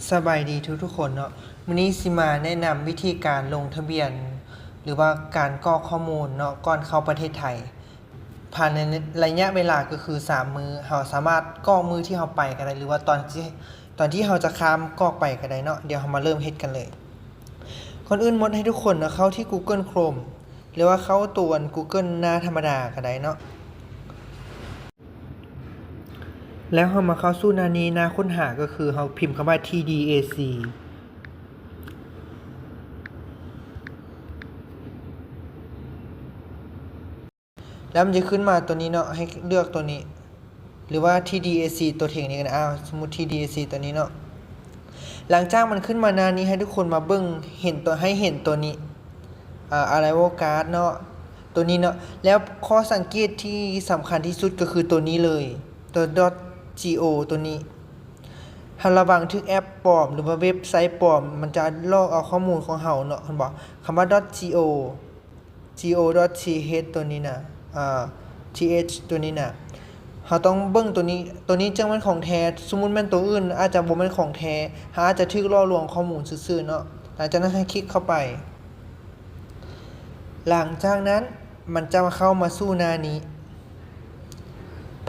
ສະບາຍດີທຸກໆຄົນເນາະ, ມື້ນີ້ຊິມາແນະນຳວິທີການລົງທະບຽນ ຫຼືວ່າການກອກຂໍ້ມູນເນາະ ກ່ອນເຂົ້າປະເທດໄທ. ຜ່ານໃນໄລຍະເວລາກໍຄືສາມມື້ ເຮົາສາມາດກອກມື້ທີ່ເຮົາໄປກໍໄດ້ ຫຼືວ່າຕອນທີ່ ຕອນທີ່ເຮົາຈະຂ້າມກອກໄປກໍໄດ້ເນາະ. ດຽວເຮົາມາເລີ່ມເຮັດກັນເລີຍ. ກ່ອນອື່ນໝົດໃຫ້ທຸກຄົນເນາະ ເຂົ້າທີ່ Google Chrome ຫຼືວ່າເຂົ້າຕົວ Google ໜ້າທຳມະດາກໍໄດ້ເນາະ. ແລ້ວເຮົາມາເຂົ້າສູ່ໜ້ານີ້ ໜ້າຄົ້ນຫາກໍຄືເຮົາພິມຄຳວ່າ TDAC ແລ້ວມັນຈະຂຶ້ນມາຕົວນີ້ເນາະ ໃຫ້ເລືອກຕົວນີ້ ຫຼືວ່າ TDAC ຕົວເຖິງນີ້ກໍໄດ້. ອ້າວ ສົມມຸດ TDAC ຕົວນີ້ເນາະ. ຫຼັງຈາກມັນຂຶ້ນມາໜ້ານີ້ ໃຫ້ທຸກຄົນມາເບິ່ງ ເຫັນຕົວ ໃຫ້ເຫັນຕົວນີ້ ອາ Arrival Guard ເນາະ ຕົວນີ້ເນາະ. ແລ້ວຂໍ້ສັງເກດທີ່ສຳຄັນທີ່ສຸດກໍຄືຕົວນີ້ເລີຍ ຕົວ .go ຕົວນີ້. ໃຫ້ລະວັງຖືກແອັບປອມ ຫຼືວ່າເວັບໄຊປອມ ມັນຈະລອກເອົາຂໍ້ມູນຂອງເຮົາເນາະ ເຫັນບໍ່? ຄຳວ່າ .go go.th ຕົວນີ້ນະ ອາ .th ຕົວນີ້ນະ ເຮົາຕ້ອງເບິ່ງຕົວນີ້ ຕົວນີ້ຈຶ່ງແມ່ນຂອງແທ້. ສົມມຸດແມ່ນຕົວອື່ນ ອາດຈະບໍ່ແມ່ນຂອງແທ້ ເຮົາອາດຈະຖືກຫຼອກລວງຂໍ້ມູນຊື່ໆເນາະ. ຫຼັງຈາກນັ້ນໃຫ້ຄລິກເຂົ້າໄປ. ຫຼັງຈາກນັ້ນມັນຈະເຂົ້າມາສູ່ໜ້ານີ້.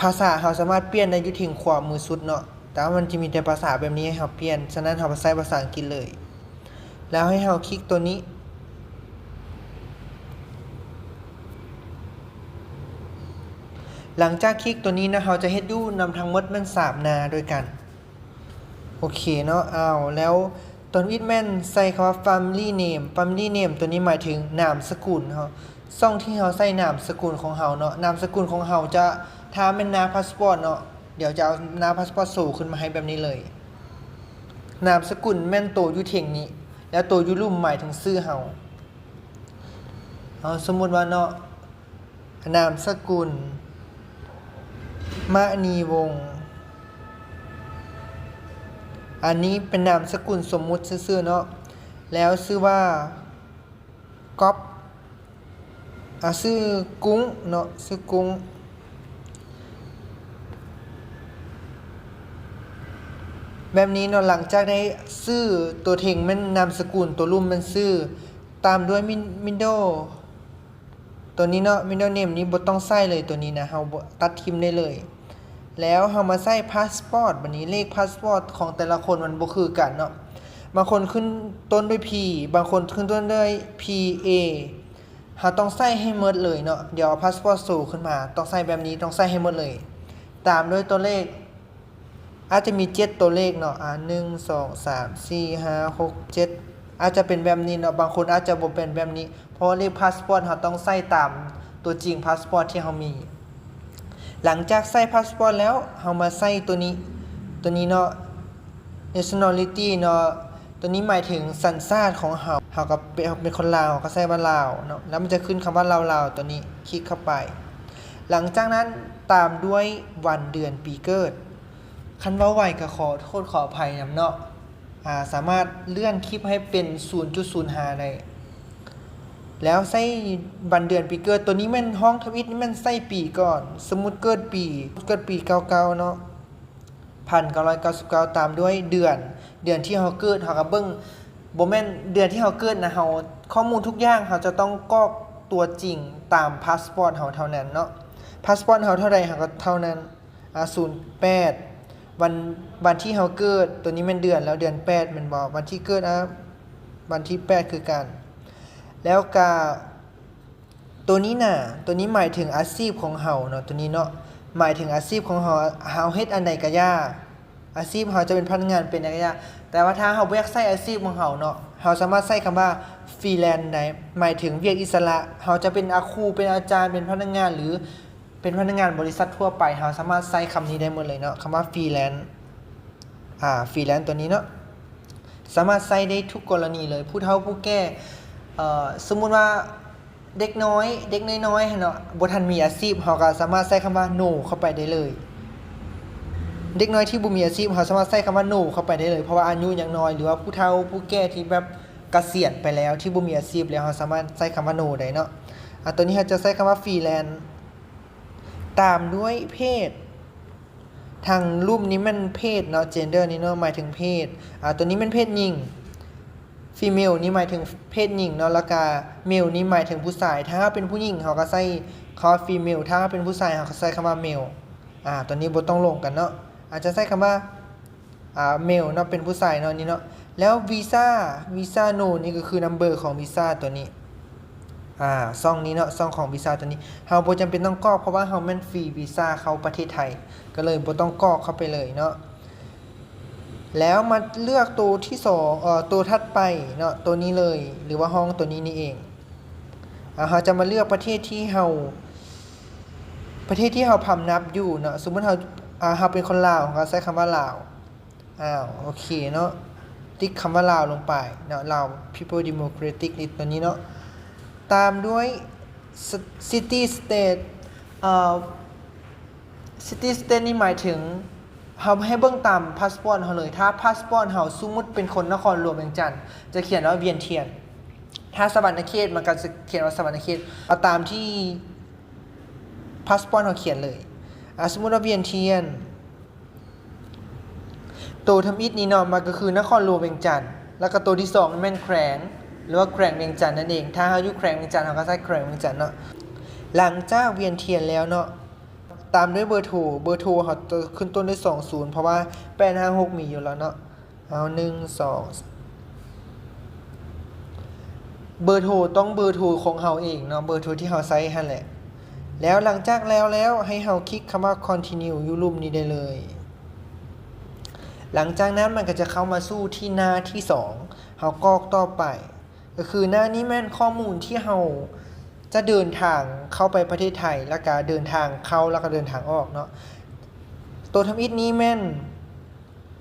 ພາສາເຮົາສາມາດປ່ຽນໄດ້ຢູ່ເທິງຂວາມືສຸດເນາະ, ແຕ່ວ່າມັນຈະມີແຕ່ພາສາແບບນີ້ໃຫ້ເຮົາປ່ຽນ, ສະນັ້ນເຮົາໃຊ້ພາສາອັງກິດເລີຍ. ແລ້ວໃຫ້ເຮົາຄລິກຕົວນີ້. ຫຼັງຈາກຄລິກຕົວນີ້ນະ, ເຮົາຈະເຮັດຢູ່ນຳທັງໝົດແມ່ນສາມໜ້າດ້ວຍກັນ. ໂອເຄເນາະ, ອ້າວ ແລ້ວຕົວນີ້ແມ່ນໃສ່ຄຳວ່າ Family Name. Family Name ຕົວນີ້ໝາຍເຖິງນາມສະກຸນເຮົາ, ຊ່ອງທີ່ເຮົາໃສ່ນາມສະກຸນຂອງເຮົາເນາະ. ນາມສະກຸນຂອງເຮົາຈະ, ຖ້າແມ່ນໜ້າພາສປອດເນາະ, ດຽວຈະເອົາໜ້າພາສປອດໂຊຂຶ້ນມາໃຫ້ແບບນີ້ເລີຍ. ນາມສະກຸນແມ່ນໂຕຢູ່ເທິງນີ້, ແລ້ວໂຕຢູ່ລຸ່ມໝາຍເຖິງຊື່ເຮົາ. ເອົາ ສົມມຸດວ່າເນາະ, ນາມສະກຸນ ມະນີວົງ. ອັນນີ້ເປັນນາມສະກຸນສົມມຸດຊື່ໆເນາະ. ແລ້ວຊື່ວ່າ ກັອບ ອາ ຊື່ກຸ້ງເນາະ, ຊື່ກຸ້ງ. ແບບນີ້ເນາະ, ຫຼັງຈາກໄດ້ຊື່ຕົວເທິງແມ່ນນາມສະກຸນ, ຕົວລຸ່ມແມ່ນຊື່, ຕາມດ້ວຍ Mid-, Middle ຕົວນີ້ເນາະ, Middle Name ນີ້ບໍ່ຕ້ອງໃສ່ເລີຍ, ຕົວນີ້ນະ ເຮົາບໍ່, ຕັດຖິ້ມໄດ້ເລີຍ. ແລ້ວເຮົາມາໃສ່ພາສປອດ, ບັດນີ້ເລກພາສປອດຂອງແຕ່ລະຄົນມັນບໍ່ຄືກັນເນາະ, ບາງຄົນຂຶ້ນຕົ້ນດ້ວຍ P, ບາງຄົນຂຶ້ນຕົ້ນດ້ວຍ P A. ເຮົາຕ້ອງໃສ່ໃຫ້ໝົດເລີຍເນາະ. ດຽວເອົາພາສປອດໂຊຂຶ້ນມາ, ຕ້ອງໃສ່ແບບນີ້, ຕ້ອງໃສ່ໃຫ້ໝົດເລີຍ, ຕາມດ້ວຍຕົວເລກ. ອາດຈະມີເຈັດຕົວເລກເນາະ, ອາ ໜຶ່ງ ສອງ ສາມ ສີ່ ຫ້າ ຫົກ ເຈັດ, ອາດຈະເປັນແບບນີ້ເນາະ. ບາງຄົນອາດຈະບໍ່ເປັນແບບນີ້, ເພາະວ່າເລກພາສປອດເຮົາຕ້ອງໃສ່ຕາມຕົວຈິງພາສປອດທີ່ເຮົາມີ. ຫຼັງຈາກໃສ່ພາສປອດແລ້ວ, ເຮົາມາໃສ່ຕົວນີ້, ຕົວນີ້ເນາະ, Nationality ເນາະ. ຕົວນີ້ໝາຍເຖິງສັນຊາດຂອງເຮົາ, ເຮົາກໍເປັນ, ເຮົາເປັນຄົນລາວ, ເຮົາກໍໃສ່ວ່າລາວເນາະ, ແລ້ວມັນຈະຂຶ້ນຄຳວ່າລາວໆ ຕົວນີ້, ຄລິກເຂົ້າໄປ. ຫຼັງຈາກນັ້ນຕາມດ້ວຍວັນເດືອນປີເກີດ. ຄັນເວົ້າໄວກໍຂໍໂທດຂໍອະໄພນຳເນາະ, ອາ, ສາມາດເລື່ອນຄລິບໃຫ້ເປັນສູນຈຸດສູນຫ້າໄດ້. ແລ້ວໃສ່ວັນເດືອນປີເກີດ, ຕົວນີ້ແມ່ນຫ້ອງທຳອິດນີ້ແມ່ນໃສ່ປີກ່ອນ, ສົມມຸດເກີດປີ, ເກີດປີເກົ້າເກົ້າເນາະ, ພັນເກົ້າຮ້ອຍເກົ້າສິບເກົ້າ ຕາມດ້ວຍເດືອນ, ເດືອນທີ່ເຮົາເກີດ, ເຮົາກໍເບິ່ງ, ບໍ່ແມ່ນເດືອນທີ່ເຮົາເກີດນະ, ເຮົາ, ຂໍ້ມູນທຸກຢ່າງເຮົາຈະຕ້ອງກອກຕົວຈິງຕາມພາສປອດເຮົາເທົ່ານັ້ນເນາະ, ພາສປອດເຮົາເທົ່າໃດເຮົາກໍເທົ່ານັ້ນ. ອາ ສູນແປດ ວັນ, ວັນທີ່ເຮົາເກີດ, ຕົວນີ້ແມ່ນເດືອນ, ແລ້ວເດືອນແປດແມ່ນບໍ່? ວັນທີ່ເກີດ, ອາ ວັນທີແປດຄືກັນ. ແລ້ວກະຕົວນີ້ນະ, ຕົວນີ້ໝາຍເຖິງອາຊີບຂອງເຮົາເນາະ, ຕົວນີ້ເນາະ, ໝາຍເຖິງອາຊີບຂອງເຮົາ, ເຮົາເຮັດອັນໃດກະຢ່າ, ອາຊີບເຮົາຈະເປັນພະນັກງານ, ເປັນຫຍັງກະຢ່າ. ແຕ່ວ່າຖ້າເຮົາບໍ່ຢາກໃສ່ອາຊີບຂອງເຮົາເນາະ, ເຮົາສາມາດໃສ່ຄຳວ່າ Freelance ໄດ້, ໝາຍເຖິງວຽກອິດສະຫຼະ, ເຮົາຈະເປັນອາຄູ, ເປັນອາຈານ, ເປັນພະນັກງານ ຫຼື ເປັນພະນັກງານບໍລິສັດທົ່ວໄປ, ເຮົາສາມາດໃຊ້ຄຳນີ້ໄດ້ໝົດເລີຍເນາະ, ຄຳວ່າ Freelance, ອາ Freelance ຕົວນີ້ເນາະ, ສາມາດໃຊ້ໄດ້ທຸກກໍລະນີເລີຍ, ຜູ້ເຖົ້າຜູ້ແກ່, ເອີ ສົມມຸດວ່າເດັກນ້ອຍ, ເດັກນ້ອຍໆຫັ້ນເນາະ, ບໍ່ທັນມີອາຊີບ, ເຮົາກໍສາມາດໃຊ້ຄຳວ່າ No ເຂົ້າໄປໄດ້ເລີຍ. ເດັກນ້ອຍທີ່ບໍ່ມີອາຊີບ, ເຮົາສາມາດໃຊ້ຄຳວ່າ No ເຂົ້າໄປໄດ້ເລີຍ, ເພາະວ່າອາຍຸຍັງນ້ອຍ, ຫຼືວ່າຜູ້ເຖົ້າຜູ້ແກ່ທີ່ແບບກະສຽນໄປແລ້ວ, ທີ່ບໍ່ມີອາຊີບແລ້ວ, ເຮົາສາມາດໃຊ້ຄຳວ່າ No ໄດ້ເນາະ. ອາ ຕົວນີ້ເຮົາຈະໃຊ້ຄຳວ່າ Freelance ຕາມດ້ວຍເພດ. ທາງລຸ່ມນີ້ແມ່ນເພດເນາະ gender ນີ້ເນາະ ໝາຍເຖິງເພດ. ອາ ຕົວນີ້ແມ່ນເພດຍິງ female ນີ້ໝາຍເຖິງເພດຍິງເນາະ ແລ້ວກະ male ນີ້ໝາຍເຖິງຜູ້ຊາຍ. ຖ້າເຮົາເປັນຜູ້ຍິງ ເຮົາກໍໃຊ້ຄຳວ່າ female, ຖ້າເຮົາເປັນຜູ້ຊາຍ ເຮົາກໍໃຊ້ຄຳວ່າ male. ອາ ຕົວນີ້ບໍ່ຕ້ອງລົງກັນເນາະ ອາດຈະໃຊ້ຄຳວ່າ ອາ male ເນາະ ເປັນຜູ້ຊາຍເນາະ ນີ້ເນາະ. ແລ້ວວີຊາ ວີຊາ no ນີ້ກໍຄື number ຂອງວີຊາຕົວນີ້. ອາ ຊ່ອງນີ້ເນາະ ຊ່ອງຂອງວີຊາຕົວນີ້ ເຮົາບໍ່ຈຳເປັນຕ້ອງກອກ ເພາະວ່າເຮົາແມ່ນຟຣີວີຊາເຂົ້າປະເທດໄທ ກໍເລີຍບໍ່ຕ້ອງກອກເຂົ້າໄປເລີຍເນາະ. ແລ້ວມາເລືອກໂຕທີສອງ ເອີ ໂຕຖັດໄປເນາະ ໂຕນີ້ເລີຍ ຫຼືວ່າຫ້ອງໂຕນີ້ນີ້ເອງ. ອາ ເຮົາຈະມາເລືອກປະເທດທີ່ເຮົາ ປະເທດທີ່ເຮົາພຳນັບຢູ່ເນາະ. ສົມມຸດເຮົາ ອາ ເຮົາເປັນຄົນລາວ ເຮົາກໍໃຊ້ຄຳວ່າລາວ. ອ້າວ ໂອເຄເນາະ ຕິກຄຳວ່າລາວລົງໄປເນາະ Lao People Democratic ນີ້ ຕົວນີ້ເນາະ. ຕາມດ້ວຍ City State ເອີ City State ນີ້ໝາຍເຖິງ ເຮົາໃຫ້ເບິ່ງຕາມພາສປອດເຮົາເລີຍ. ຖ້າພາສປອດເຮົາ ສົມມຸດເປັນຄົນນະຄອນຫຼວງວຽງຈັນ ຈະຂຽນວ່າວຽນທຽນ, ຖ້າສະຫວັນນະເຂດ ມັນກໍຈະຂຽນວ່າສະຫວັນນະເຂດ. ເອົາຕາມທີ່ພາສປອດເຮົາຂຽນເລີຍ. ອາ ສົມມຸດວ່າວຽນທຽນ ໂຕທຳອິດນີ້ເນາະ ມັນກໍຄືນະຄອນຫຼວງວຽງຈັນ, ແລ້ວກໍໂຕທີສອງແມ່ນແຂວງ ຫຼືວ່າແຂວງວຽງຈັນນັ້ນເອງ. ຖ້າເຮົາຢູ່ແຂວງວຽງຈັນ ເຮົາກໍໃຊ້ແຂວງວຽງຈັນເນາະ. ຫຼັງຈາກວຽນທຽນແລ້ວເນາະ ຕາມດ້ວຍເບີໂທ. ເບີໂທເຮົາຈະຂຶ້ນຕົ້ນດ້ວຍສອງສູນ ເພາະວ່າແປດຫ້າຫົກມີຢູ່ແລ້ວເນາະ. ເອົາ ໜຶ່ງ ສອງ ເບີໂທຕ້ອງເບີໂທຂອງເຮົາເອງເນາະ ເບີໂທທີ່ເຮົາໃຊ້ຫັ້ນແຫຼະ. ແລ້ວຫຼັງຈາກແລ້ວແລ້ວ ໃຫ້ເຮົາຄລິກຄຳວ່າ Continue ຢູ່ລຸ່ມນີ້ໄດ້ເລີຍ. ຫຼັງຈາກນັ້ນມັນກໍຈະເຂົ້າມາສູ່ທີ່ໜ້າທີສອງ ເຮົາກອກຕໍ່ໄປ. ກໍຄືໜ້ານີ້ແມ່ນຂໍ້ມູນທີ່ເຮົາຈະເດີນທາງເຂົ້າໄປປະເທດໄທ ແລ້ວກະເດີນທາງເຂົ້າ ແລ້ວກະເດີນທາງອອກເນາະ. ໂຕທຳອິດນີ້ແມ່ນ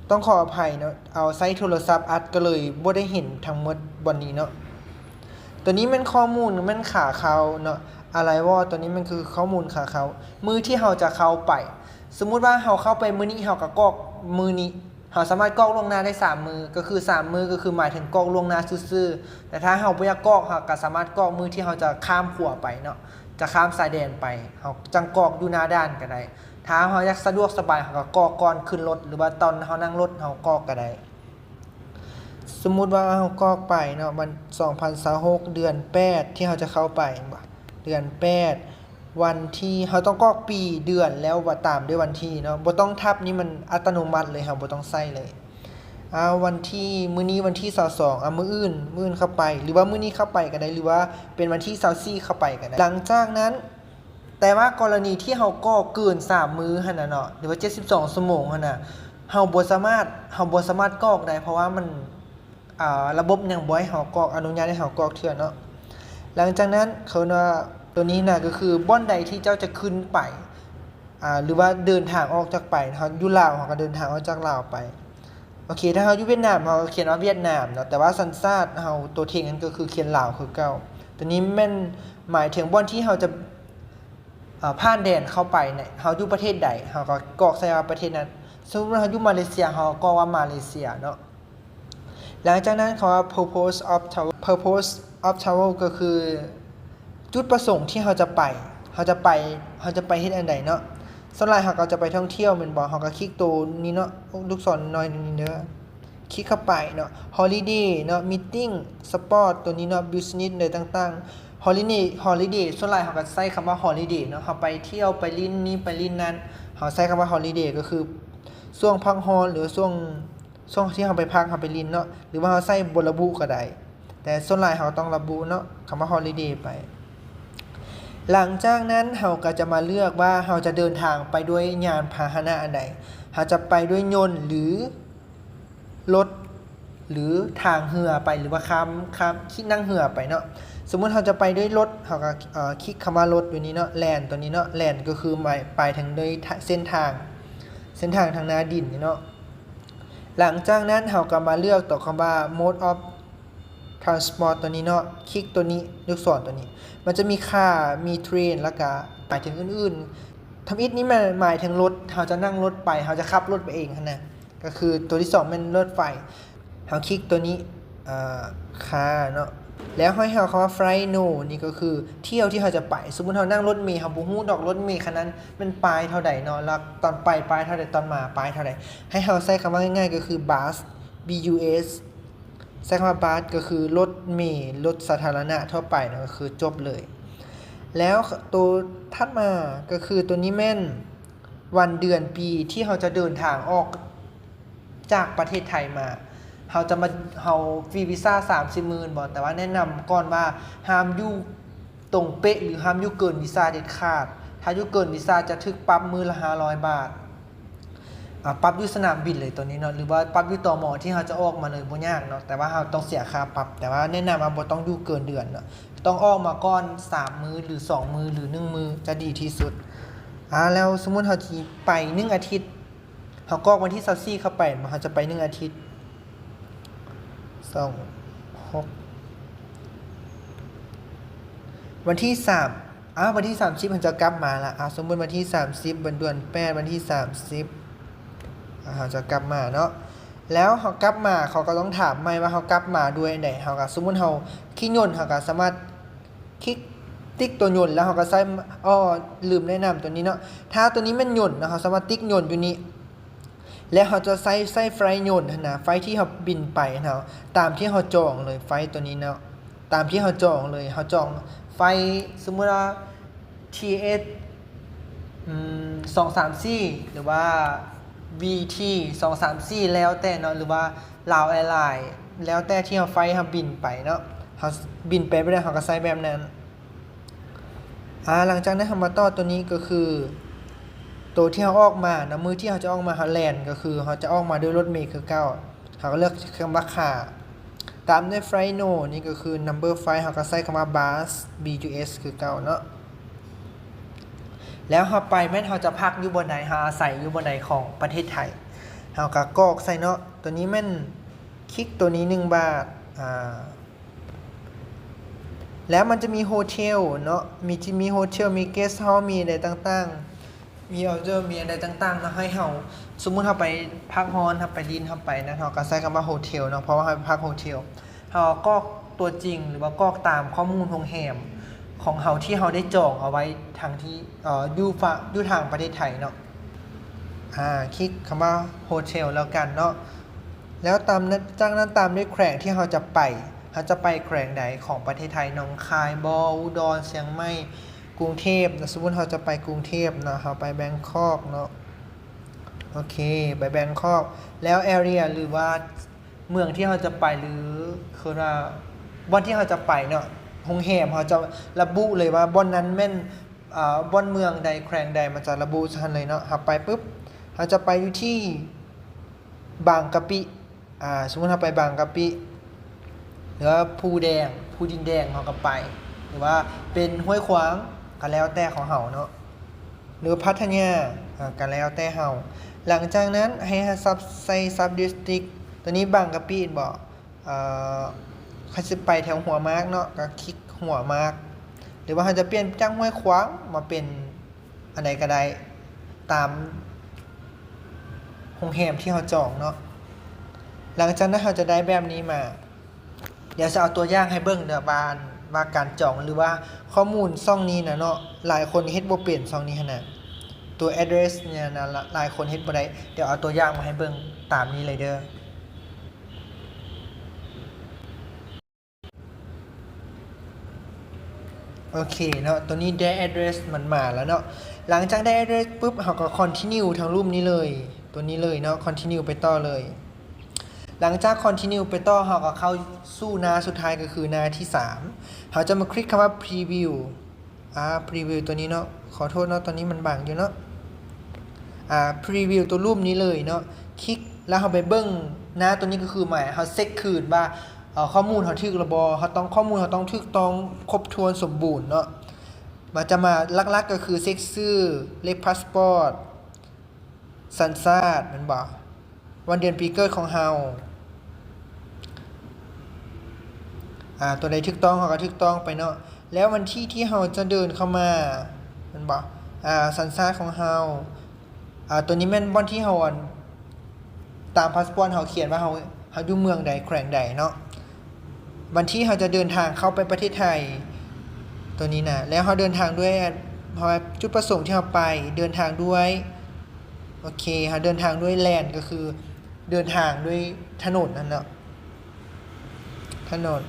ຕ້ອງຂໍອະໄພເນາະ ເອົາໃຊ້ໂທລະສັບອັດ ກໍເລີຍບໍ່ໄດ້ເຫັນທັງໝົດບ່ອນນີ້ເນາະ. ຕົວນີ້ແມ່ນຂໍ້ມູນ ແມ່ນຂາເຂົ້າເນາະ Arrival ຕົວນີ້ແມ່ນຄືຂໍ້ມູນຂາເຂົ້າ ມື້ທີ່ເຮົາຈະເຂົ້າໄປ. ສົມມຸດວ່າເຮົາເຂົ້າໄປມື້ນີ້ ເຮົາກໍກອກມື້ນີ້ ເຮົາສາມາດກອກລ່ວງໜ້າໄດ້ສາມມື້ ກໍຄືສາມມື້ກໍຄືໝາຍເຖິງກອກລ່ວງໜ້າຊື່ໆ. ແຕ່ຖ້າເຮົາບໍ່ຢາກກອກ ເຮົາກໍສາມາດກອກມື້ທີ່ເຮົາຈະຂ້າມຂົວໄປເນາະ ຈະຂ້າມຊາຍແດນໄປ ເຮົາຈັ່ງກອກຢູ່ໜ້າດ່ານກໍໄດ້. ຖ້າເຮົາຢາກສະດວກສະບາຍ ເຮົາກໍກອກກ່ອນຂຶ້ນລົດ ຫຼືວ່າຕອນເຮົານັ່ງລົດເຮົາກອກກໍໄດ້. ສົມມຸດວ່າເຮົາກອກໄປເນາະ ວັນ ສອງພັນຊາວຫົກ ເດືອນແປດ ທີ່ເຮົາຈະເຂົ້າໄປ ເດືອນແປດ ວັນທີ ເຮົາຕ້ອງກອກປີ ເດືອນ ແລ້ວວ່າຕາມດ້ວຍວັນທີເນາະ ບໍ່ຕ້ອງທັບ ນີ້ມັນອັດຕະໂນມັດເລີຍ ເຮົາບໍ່ຕ້ອງໃສ່ເລີຍ. ອາ ວັນທີ ມື້ນີ້ວັນທີຊາວສອງ ອາ ມື້ອື່ນ ມື້ອື່ນເຂົ້າໄປ ຫຼືວ່າມື້ນີ້ເຂົ້າໄປກໍໄດ້ ຫຼືວ່າເປັນວັນທີຊາວສີ່ເຂົ້າໄປກໍໄດ້. ຫຼັງຈາກນັ້ນ ແຕ່ວ່າກໍລະນີທີ່ເຮົາກອກເກີນສາມມື້ຫັ້ນນະເນາະ ຫຼືວ່າເຈັດສິບສອງຊົ່ວໂມງຫັ້ນນະ ເຮົາບໍ່ສາມາດ ເຮົາບໍ່ສາມາດກອກໄດ້ ເພາະວ່າມັນ ອາ ລະບົບຍັງບໍ່ໃຫ້ເຮົາກອກ ອະນຸຍາດໃຫ້ເຮົາກອກເທື່ອເນາະ. ຫຼັງຈາກນັ້ນເຂົາເອີ້ນວ່າ ຕົວນີ້ນະ ກໍຄືບ່ອນໃດທີ່ເຈົ້າຈະຂຶ້ນໄປ ອາ ຫຼືວ່າເດີນທາງອອກຈາກໄປ ເຮົາຢູ່ລາວ ເຮົາກໍເດີນທາງອອກຈາກລາວໄປ. ໂອເຄ ຖ້າເຮົາຢູ່ຫວຽດນາມ ເຮົາກໍຂຽນວ່າຫວຽດນາມເນາະ ແຕ່ວ່າສັນຊາດເຮົາ ຕົວເທັງນັ້ນກໍຄືຂຽນລາວຄືເກົ່າ. ຕົວນີ້ແມ່ນໝາຍເຖິງບ່ອນທີ່ເຮົາຈະ ເອີ ຜ່ານແດນເຂົ້າໄປເນຍ ເຮົາຢູ່ປະເທດໃດ ເຮົາກໍກອກໃສ່ວ່າປະເທດນັ້ນ. ສົມມຸດວ່າເຮົາຢູ່ມາເລເຊຍ ເຮົາກໍກອກວ່າມາເລເຊຍເນາະ. ຫຼັງຈາກນັ້ນເຂົາວ່າ purpose of travel purpose of travel ກໍຄືຈຸດປະສົງທີ່ເຮົາຈະໄປ ເຮົາຈະໄປ ເຮົາຈະໄປເຮັດອັນໃດເນາະ. ສ່ວນຫຼາຍເຮົາກໍຈະໄປທ່ອງທ່ຽວແມ່ນບໍ່ ເຮົາກໍຄລິກໂຕນີ້ເນາະ ລູກສອນໜ້ອຍໜຶ່ງເດີ ຄລິກເຂົ້າໄປເນາະ. Holiday ເນາະ Meeting Spot ຕົວນີ້ເນາະ Business ໃດຕ່າງໆ. Holiday Holiday ສ່ວນຫຼາຍເຮົາກໍໃຊ້ຄຳວ່າ Holiday ເນາະ ເຮົາໄປທ່ຽວໄປຫຼິ້ນນີ້ໄປຫຼິ້ນນັ້ນ ເຮົາໃຊ້ຄຳວ່າ Holiday ກໍຄືຊ່ວງພັກຮ້ອນ ຫຼືວ່າຊ່ວງ ຊ່ວງທີ່ເຮົາໄປພັກ ເຮົາໄປຫຼິ້ນເນາະ ຫຼືວ່າເຮົາໃຊ້ບໍ່ລະບຸກໍໄດ້ ແຕ່ສ່ວນຫຼາຍເຮົາຕ້ອງລະບຸເນາະ ຄຳວ່າ Holiday ໄປ. ຫຼັງຈາກນັ້ນເຮົາກໍຈະມາເລືອກວ່າເຮົາຈະເດີນທາງໄປດ້ວຍຍານພາຫະນະອັນໃດ ເຮົາຈະໄປດ້ວຍຍົນ ຫຼື ລົດ ຫຼື ທາງເຮືອໄປ ຫຼືວ່າຂ້າມ ຂ້າມ ຂີ່ນັ່ງເຮືອໄປເນາະ. ສົມມຸດເຮົາຈະໄປດ້ວຍລົດ ເຮົາກໍ ເອີ ຄລິກຄຳວ່າລົດຢູ່ນີ້ເນາະ Land ຕົວນີ້ເນາະ Land ກໍຄືໝາຍ ປາຍເຖິງໂດຍເສັ້ນທາງ ເສັ້ນທາງທາງໜ້າດິນນີ້ເນາະ. ຫຼັງຈາກນັ້ນເຮົາກໍມາເລືອກຕົວຄຳວ່າ Mode of Transport ຕົວນີ້ເນາະ ຄລິກຕົວນີ້ ລູກສອນຕົວນີ້ ມັນຈະມີ Car ມີ Train ແລ້ວກະໝາຍເຖິງອື່ນໆ. ທຳອິດນີ້ແມ່ນໝາຍເຖິງລົດ ເຮົາຈະນັ່ງລົດໄປ ເຮົາຈະຂັບລົດໄປເອງຫັ້ນນະ ກໍຄືຕົວທີສອງແມ່ນລົດໄຟ. ເຮົາຄລິກຕົວນີ້ ເອີ Car ເນາະ ແລ້ວໃຫ້ເຮົາຄຳວ່າ flight no ນີ້ກໍຄືຖ້ຽວທີ່ເຮົາຈະໄປ. ສົມມຸດເຮົານັ່ງລົດເມ ເຮົາບໍ່ຮູ້ດອກລົດເມຄັນນັ້ນແມ່ນປ້າຍເທົ່າໃດເນາະ ແລ້ວຕອນໄປປ້າຍເທົ່າໃດ ຕອນມາປ້າຍເທົ່າໃດ. ໃຫ້ເຮົາໃຊ້ຄຳວ່າງ່າຍໆ ກໍຄື bus, B U S. ໃຊ້ຄຳວ່າ bus ກໍຄືລົດເມ ລົດສາທາລະນະທົ່ວໄປເນາະ ກໍຄືຈົບເລີຍ. ແລ້ວໂຕຖັດມາກໍຄືໂຕນີ້ແມ່ນວັນເດືອນປີທີ່ເຮົາຈະເດີນທາງອອກຈາກປະເທດໄທມາ. ເຮົາຈະມາ ເຮົາຟຣີວີຊາສາມສິບມື້ແມ່ນບໍ່? ແຕ່ວ່າແນະນຳກ່ອນວ່າຫ້າມຢູ່ ຕົງເປະ ຫຼື ຫ້າມຢູ່ເກີນວີຊາເດັດຂາດ. ຖ້າຢູ່ເກີນວີຊາຈະຖືກປັບມື້ລະຫ້າຮ້ອຍບາດ. ອາ ປັບຢູ່ສະໜາມບິນເລີຍໂຕນີ້ເນາະ ຫຼືວ່າປັບຢູ່ ຕມ ທີ່ເຮົາຈະອອກມາເລີຍ ບໍ່ຍາກເນາະ ແຕ່ວ່າເຮົາຕ້ອງເສຍຄ່າປັບ. ແຕ່ວ່າແນະນຳວ່າບໍ່ຕ້ອງຢູ່ເກີນເດືອນເນາະ ຕ້ອງອອກມາກ່ອນສາມມື້ ຫຼື ສອງມື້ ຫຼື ໜຶ່ງມື້ ຈະດີທີ່ສຸດ. ອາ ແລ້ວສົມມຸດເຮົາຊິໄປໜຶ່ງອາທິດ ເຮົາກອກວັນທີຊາວສີ່ເຂົ້າໄປ ເຮົາຈະໄປໜຶ່ງອາທິດ ສອງ ຫົກ ວັນທີສາມ ອາ ວັນທີສາມສິບເຮົາຈະກັບມາລະ. ອາ ສົມມຸດວັນທີສາມສິບ ເດືອນແປດ ວັນທີສາມສິບ ອາ ເຮົາຈະກັບມາເນາະ. ແລ້ວເຮົາກັບມາ ເຂົາກໍຕ້ອງຖາມໃໝ່ວ່າເຮົາກັບມາດ້ວຍອັນໃດ. ເຮົາກໍ ສົມມຸດເຮົາຂີ່ຍົນ ເຮົາກໍສາມາດ ຄລິກຕິກໂຕຍົນ ແລ້ວເຮົາກໍໃຊ້ ອໍ ລືມແນະນຳໂຕນີ້ເນາະ. ຖ້າໂຕນີ້ແມ່ນຍົນເນາະ ເຮົາສາມາດຕິກຍົນຢູ່ນີ້ ແລ້ວເຮົາຈະໃຊ້ ໃຊ້ໄຟລ໌ຍົນຫັ້ນນະ ໄຟລ໌ທີ່ເຮົາບິນໄປຫັ້ນນະ ຕາມທີ່ເຮົາຈອງເລີຍ ໄຟລ໌ໂຕນີ້ເນາະ ຕາມທີ່ເຮົາຈອງເລີຍ. ເຮົາຈອງໄຟລ໌ ສົມມຸດວ່າ ທີເອັດ ອືມ ສອງສາມສີ່ ຫຼືວ່າ ວີທີ ສອງສາມສີ່ ແລ້ວແຕ່ເນາະ ຫຼືວ່າ ລາວແອລາຍ ແລ້ວແຕ່ທີ່ເຮົາໄຟລ໌ເຮົາບິນໄປເນາະ ເຮົາບິນໄປແບບໃດເຮົາກໍໃຊ້ແບບນັ້ນ. ອາ ຫຼັງຈາກນັ້ນເຮົາມາຕໍ່ໂຕນີ້ກໍຄື ໂຕທີ່ເຮົາອອກມາເນາະ ມື້ທີ່ເຮົາຈະອອກມາ ເຮົາແລ່ນກໍຄືເຮົາຈະອອກມາດ້ວຍລົດເມຄືເກົ່າ ເຮົາກໍເລືອກຄຳວ່າ car ຕາມດ້ວຍ flight no ນີ້ກໍຄື number flight ເຮົາກໍໃຊ້ຄຳວ່າ bus, B U S ຄືເກົ່າເນາະ. ແລ້ວເຮົາໄປແມ່ນເຮົາຈະພັກຢູ່ບ່ອນໃດ ເຮົາອາໄສຢູ່ບ່ອນໃດຂອງປະເທດໄທ ເຮົາກໍກອກໃສ່ເນາະ. ໂຕນີ້ແມ່ນຄລິກໂຕນີ້ໜຶ່ງບາດ ອາ ແລ້ວມັນຈະມີໂຮເທວເນາະ ມີ ຈະມີໂຮເທວ ມີ guest house ມີໃດຕ່າງໆ ມີ order ມີອັນໃດຕ່າງໆເນາະ ໃຫ້ເຮົາ ສົມມຸດເຮົາໄປພັກຮ້ອນ ເຮົາໄປຫຼິ້ນ ເຮົາໄປນັ້ນ ເຮົາກໍໃຊ້ຄຳວ່າໂຮເທວເນາະ ເພາະວ່າເຮົາໄປພັກໂຮເທວ. ເຮົາກໍກອກຕົວຈິງ ຫຼືວ່າກອກຕາມຂໍ້ມູນໂຮງແຮມຂອງເຮົາທີ່ເຮົາໄດ້ຈອງເອົາໄວ້ທາງທີ່ ເອີ ຢູ່ຝາ ຢູ່ທາງປະເທດໄທເນາະ. ອາ ຄລິກຄຳວ່າໂຮເທວແລ້ວກັນເນາະ ແລ້ວຕາມ ຈາກນັ້ນຕາມດ້ວຍແຂວງທີ່ເຮົາຈະໄປ ເຮົາຈະໄປແຂວງໃດຂອງປະເທດໄທ ໜອງຄາຍບໍ ອຸດອນ ຊຽງໃໝ່ ກຸງເທບ ສົມມຸດເຮົາຈະໄປກຸງເທບເນາະ ເຮົາໄປແບງຄອກເນາະ. ໂອເຄ ໄປແບງຄອກ ແລ້ວ area ຫຼືວ່າເມືອງທີ່ເຮົາຈະໄປ ຫຼື ເອີ້ນວ່າບ່ອນທີ່ເຮົາຈະໄປເນາະ ໂຮງແຮມເຮົາຈະລະບຸເລີຍວ່າບ່ອນນັ້ນແມ່ນ ອາ ບ່ອນເມືອງໃດ ແຂວງໃດ ມັນຈະລະບຸຊັ້ນເລີຍເນາະ. ເຮົາໄປປຶບ ເຮົາຈະໄປຢູ່ທີ່ບາງກະປິ ອາ ສົມມຸດເຮົາໄປບາງກະປິ ຫຼືວ່າພູແດງ ພູດິນແດງ ເຮົາກໍໄປ ຫຼືວ່າເປັນຫ້ວຍຂວາງ ກໍແລ້ວແຕ່ຂອງເຮົາເນາະ ຫຼືວ່າພັດທະຍາ ອາ ກໍແລ້ວແຕ່ເຮົາ. ຫຼັງຈາກນັ້ນໃຫ້ເຮົາສັບ ໃສ່ sub district ໂຕນີ້ບາງກະປິແມ່ນບໍ່? ເອີ ຄັນຊິໄປແຖວຫົວໝາກເນາະ ກໍຄລິກຫົວໝາກ ຫຼືວ່າເຮົາຈະປ່ຽນຈາກຫ້ວຍຂວາງມາເປັນອັນໃດກໍໄດ້ ຕາມໂຮງແຮມທີ່ເຮົາຈອງເນາະ. ຫຼັງຈາກນັ້ນເຮົາຈະໄດ້ແບບນີ້ມາ ດຽວຈະເອົາຕົວຢ່າງໃຫ້ເບິ່ງເດີວ່າ ວ່າການຈອງ ຫຼືວ່າຂໍ້ມູນຊ່ອງນີ້ນະເນາະ ຫຼາຍຄົນເຮັດບໍ່ເປັນຊ່ອງນີ້ຫັ້ນນະ ຕົວ address ນີ້ນະ ຫຼາຍຄົນເຮັດບໍ່ໄດ້. ດຽວເອົາຕົວຢ່າງມາໃຫ້ເບິ່ງຕາມນີ້ເລີຍເດີ. ໂອເຄເນາະ ໂຕນີ້ໄດ້ address ມັນມາແລ້ວເນາະ. ຫຼັງຈາກໄດ້ address ປຶບ ເຮົາກໍ continue ທາງລຸ່ມນີ້ເລີຍ ໂຕນີ້ເລີຍເນາະ continue ໄປຕໍ່ເລີຍ. ຫຼັງຈາກ continue ໄປຕໍ່ ເຮົາກໍເຂົ້າສູ່ໜ້າສຸດທ້າຍ ກໍຄືໜ້າທີສາມ ເຮົາຈະມາຄລິກຄຳວ່າ preview ອາ preview ໂຕນີ້ເນາະ ຂໍໂທດເນາະ ຕອນນີ້ມັນບັງຢູ່ເນາະ. ອາ preview ໂຕຮູບນີ້ເລີຍເນາະ ຄລິກແລ້ວເຮົາໄປເບິ່ງໜ້າໂຕນີ້ ກໍຄືໝາຍເຮົາເຊັກຄືນວ່າ ເອີ ຂໍ້ມູນເຮົາຖືກແລ້ວບໍ່ ເຮົາຕ້ອງ ຂໍ້ມູນເຮົາຕ້ອງຖືກຕ້ອງຄົບຖ້ວນສົມບູນເນາະ. ມັນຈະມາຫຼັກໆ ກໍຄືເຊັກຊື່ ເລກພາສປອດ ສັນຊາດ ແມ່ນບໍ່? ວັນເດືອນປີເກີດຂອງເຮົາ ອາ ຕົວໃດຖືກຕ້ອງເຮົາກໍຖືກຕ້ອງໄປເນາະ. ແລ້ວວັນທີທີ່ເຮົາຈະເດີນເຂົ້າມາ ແມ່ນບໍ່? ອາ ສັນຊາດຂອງເຮົາ ອາ ຕົວນີ້ແມ່ນບ່ອນທີ່ເຮົາ ອັນ ຕາມພາສປອດເຮົາຂຽນວ່າເຮົາ ເຮົາຢູ່ເມືອງໃດ ແຂວງໃດເນາະ. ວັນທີເຮົາຈະເດີນທາງເຂົ້າໄປປະເທດໄທ ໂຕນີ້ນະ ແລ້ວເຮົາເດີນທາງດ້ວຍ ເຮົາ ຈຸດປະສົງທີ່ເຮົາໄປ ເດີນທາງດ້ວຍ ໂອເຄ ເຮົາເດີນທາງດ້ວຍ land ກໍຄືເດີນທາງດ້ວຍຖະໜົນຫັ້ນເນາະ ຖະໜົນ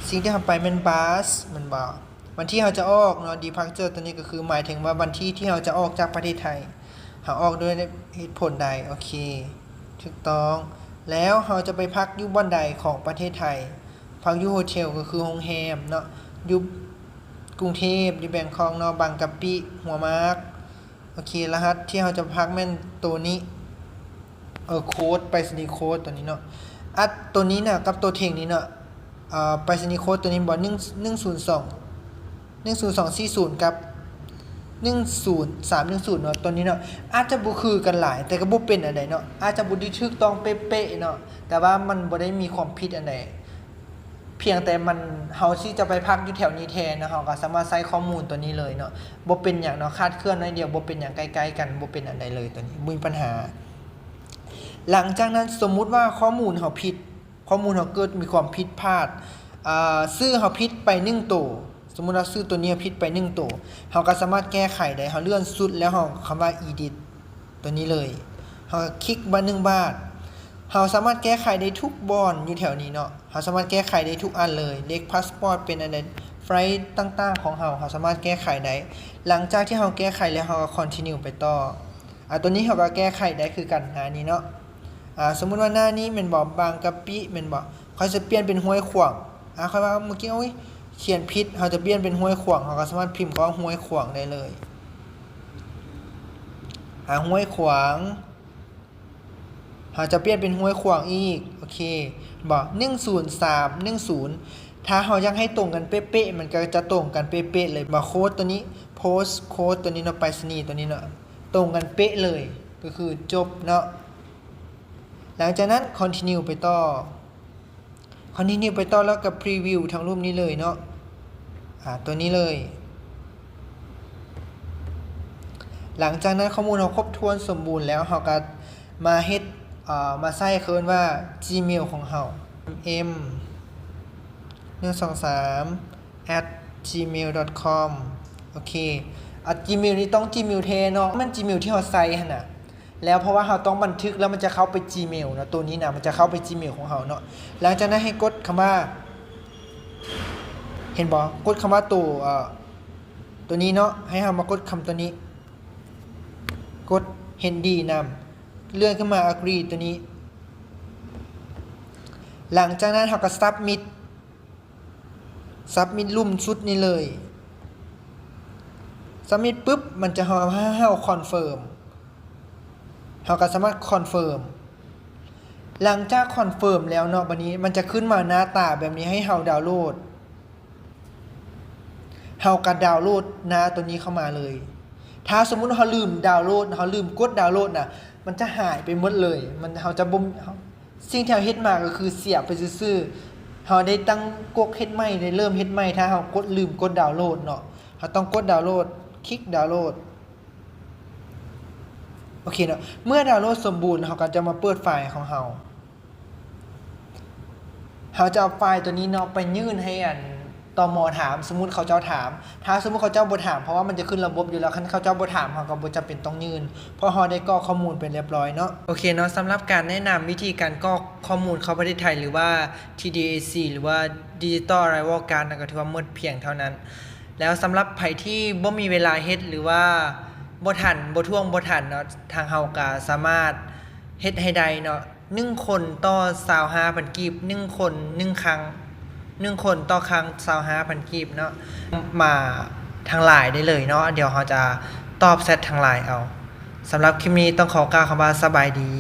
ສິ່ງທີ່ເຮົາໄປແມ່ນ bus ແມ່ນບໍ່? ວັນທີເຮົາຈະອອກເນາະ departure ໂຕນີ້ກໍຄືໝາຍເຖິງວ່າວັນທີທີ່ເຮົາຈະອອກຈາກປະເທດໄທ ເຮົາອອກດ້ວຍເຫດຜົນໃດ? ໂອເຄ ຖືກຕ້ອງ ແລ້ວເຮົາຈະໄປພັກຢູ່ບ່ອນໃດຂອງປະເທດໄທ? ພັກຢູ່ໂຮເທວ ກໍຄືໂຮງແຮມເນາະ ຢູ່ກຸງເທບ ຢູ່ແບງຄອກເນາະ ບາງກະປິ ຫົວໝາກ ໂອເຄ ລະຫັດທີ່ເຮົາຈະພັກແມ່ນໂຕນີ້ ເອີ ໂຄດ ໄປສະນີໂຄດໂຕນີ້ເນາະ ອັດໂຕນີ້ນະ ກັບໂຕເທັງນີ້ເນາະ ເອີ ໄປສະນີໂຄດໂຕນີ້ບໍ່ ໜຶ່ງ ໜຶ່ງສູນສອງ ໜຶ່ງສູນສອງສີ່ສູນ ກັບ ໜຶ່ງສູນສາມໜຶ່ງສູນເນາະ ໂຕນີ້ເນາະ ອາດຈະບໍ່ຄືກັນຫຼາຍ ແຕ່ກໍບໍ່ເປັນອັນໃດເນາະ ອາດຈະບໍ່ໄດ້ຖືກຕ້ອງເປະໆເນາະ ແຕ່ວ່າມັນບໍ່ໄດ້ມີຄວາມຜິດອັນໃດ ພຽງແຕ່ມັນ ເຮົາຊິຈະໄປພັກຢູ່ແຖວນີ້ແທນເນາະ ເຮົາກໍສາມາດໃຊ້ຂໍ້ມູນຕົວນີ້ເລີຍເນາະ ບໍ່ເປັນຫຍັງເນາະ ຄາດເຄື່ອນໜ້ອຍດຽວ ບໍ່ເປັນຫຍັງ ໃກ້ໆກັນ ບໍ່ເປັນອັນໃດເລີຍ ຕົວນີ້ບໍ່ມີບັນຫາ. ຫຼັງຈາກນັ້ນ ສົມມຸດວ່າຂໍ້ມູນເຮົາຜິດ ຂໍ້ມູນເຮົາເກີດມີຄວາມຜິດພາດ ອາ ຊື່ເຮົາຜິດໄປໜຶ່ງໂຕ ສົມມຸດວ່າຊື່ຕົວນີ້ເຮົາຜິດໄປໜຶ່ງໂຕ ເຮົາກໍສາມາດແກ້ໄຂໄດ້ ເຮົາເລື່ອນສຸດ ແລ້ວເຮົາຄຳວ່າ edit ຕົວນີ້ເລີຍ ເຮົາກໍຄລິກບາດໜຶ່ງບາດ ເຮົາສາມາດແກ້ໄຂໄດ້ທຸກບ່ອນຢູ່ແຖວນີ້ເນາະ ເຮົາສາມາດແກ້ໄຂໄດ້ທຸກອັນເລີຍ ເລກພາສປອດເປັນອັນໃດ ໄຟລ໌ຕ່າງໆຂອງເຮົາ ເຮົາສາມາດແກ້ໄຂໄດ້ ຫຼັງຈາກທີ່ເຮົາແກ້ໄຂແລ້ວ ເຮົາກໍ continue ໄປຕໍ່ ອາ ຕົວນີ້ເຮົາກໍແກ້ໄຂໄດ້ຄືກັນ ໜ້ານີ້ເນາະ ອາ ສົມມຸດວ່າໜ້ານີ້ແມ່ນບໍ່ ບາງກະປິແມ່ນບໍ່ ຂ້ອຍຈະປ່ຽນເປັນຫ້ວຍຂວາງ ອາ ຂ້ອຍວ່າເມື່ອກີ້ ໂອ້ຍ ຂຽນຜິດ ເຮົາຈະປ່ຽນເປັນຫ້ວຍຂວາງ ເຮົາກໍສາມາດພິມຄຳວ່າຫ້ວຍຂວາງໄດ້ເລີຍ ອາ ຫ້ວຍຂວາງ ເຮົາຈະປ່ຽນເປັນຫ້ວຍຂວາງອີກ ໂອເຄ ບໍ່ ໜຶ່ງສູນສາມໜຶ່ງສູນ ຖ້າເຮົາຢາກໃຫ້ຕົງກັນເປະໆ ມັນກໍຈະຕົງກັນເປະໆເລີຍ ບໍ່ ໂຄດຕົວນີ້ post code ຕົວນີ້ເນາະ ໄປສະນີຕົວນີ້ເນາະ ຕົງກັນເປະເລີຍ ກໍຄືຈົບເນາະ ຫຼັງຈາກນັ້ນ continue ໄປຕໍ່ continue ໄປຕໍ່ ແລ້ວກໍ preview ທາງຮູບນີ້ເລີຍເນາະ ອາ ຕົວນີ້ເລີຍ ຫຼັງຈາກນັ້ນ ຂໍ້ມູນເຮົາຄົບຖ້ວນສົມບູນແລ້ວ ເຮົາກໍມາເຮັດ ເອີ ມາໃສ່ ເຂົາເອີ້ນວ່າ Gmail ຂອງເຮົາ M ໜຶ່ງສອງສາມ at gmail dot com ໂອເຄ ອາ Gmail ນີ້ຕ້ອງ Gmail ແທ້ເນາະ ແມ່ນ Gmail ທີ່ເຮົາໃສ່ຫັ້ນນະ ແລ້ວເພາະວ່າເຮົາຕ້ອງບັນທຶກ ແລ້ວມັນຈະເຂົ້າໄປ Gmail ເນາະ ໂຕນີ້ນະ ມັນຈະເຂົ້າໄປ Gmail ຂອງເຮົາເນາະ ຫຼັງຈາກນັ້ນໃຫ້ກົດຄຳວ່າ ເຫັນບໍ່ ກົດຄຳວ່າໂຕ ເອີ ໂຕນີ້ເນາະ ໃຫ້ເຮົາມາກົດຄຳໂຕນີ້ ກົດເຫັນດີນຳ ເລື່ອນຂຶ້ນມາ agree ໂຕນີ້ ຫຼັງຈາກນັ້ນເຮົາກໍ submit submit ລຸ່ມສຸດນີ້ເລີຍ submit ປຶບ ມັນຈະໃຫ້ເຮົາ confirm ເຮົາກໍສາມາດ confirm ຫຼັງຈາກ confirm ແລ້ວເນາະ ບັດນີ້ມັນຈະຂຶ້ນມາໜ້າຕາແບບນີ້ໃຫ້ເຮົາດາວໂຫຼດ ເຮົາກໍດາວໂຫຼດໜ້າໂຕນີ້ເຂົ້າມາເລີຍ ຖ້າສົມມຸດເຮົາລືມດາວໂຫຼດ ເຮົາລືມກົດດາວໂຫຼດນະ ມັນຈະຫາຍໄປໝົດເລີຍ ມັນ ເຮົາຈະບໍ່ ເຮົາ ສິ່ງທີ່ເຮົາເຮັດມາກໍຄືເສຍໄປຊື່ໆ ເຮົາໄດ້ຕັ້ງກົກເຮັດໃໝ່ ໄດ້ເລີ່ມເຮັດໃໝ່ ຖ້າເຮົາກົດ ລືມກົດດາວໂຫຼດເນາະ ເຮົາຕ້ອງກົດດາວໂຫຼດ ຄລິກດາວໂຫຼດ ໂອເຄເນາະ ເມື່ອດາວໂຫຼດສົມບູນ ເຮົາກໍຈະມາເປີດໄຟລ໌ຂອງເຮົາ ເຮົາຈະເອົາໄຟລ໌ຕົວນີ້ເນາະ ໄປຍື່ນໃຫ້ອັນ ຕມ ຖາມ ສົມມຸດເຂົາເຈົ້າຖາມ ຖ້າສົມມຸດເຂົາເຈົ້າບໍ່ຖາມ ເພາະວ່າມັນຈະຂຶ້ນລະບົບຢູ່ແລ້ວ ຄັນເຂົາເຈົ້າບໍ່ຖາມ ເຮົາກໍບໍ່ຈຳເປັນຕ້ອງຍື່ນ ເພາະເຮົາໄດ້ກອກຂໍ້ມູນໄປລຽບຮ້ອຍເນາະ ໂອເຄເນາະ ສຳລັບການແນະນຳວິທີການກອກຂໍ້ມູນເຂົ້າປະເທດໄທ ຫຼືວ່າ ທີດີເອຊີ ຫຼືວ່າ Digital Arrival Card ນັ້ນ ກໍຖືວ່າໝົດພຽງເທົ່ານັ້ນ ແລ້ວສຳລັບໃຜທີ່ບໍ່ມີເວລາເຮັດ ຫຼືວ່າບໍ່ທັນ ບໍ່ທ່ວງບໍ່ທັນເນາະ ທາງເຮົາກໍສາມາດເຮັດໃຫ້ໄດ້ເນາະ ໜຶ່ງຄົນຕໍ່ຊາວຫ້າພັນກີບ ໜຶ່ງຄົນໜຶ່ງຄັ້ງ ໜຶ່ງຄົນຕໍ່ຄັ້ງຊາວຫ້າພັນກີບເນາະ ມາທາງ Line ໄດ້ເລີຍເນາະ ດຽວເຮົາຈະຕອບແຊັດທາງ Line ເອົາ ສຳລັບຄລິບນີ້ຕ້ອງຂໍກ່າວຄຳວ່າສະບາຍດີ.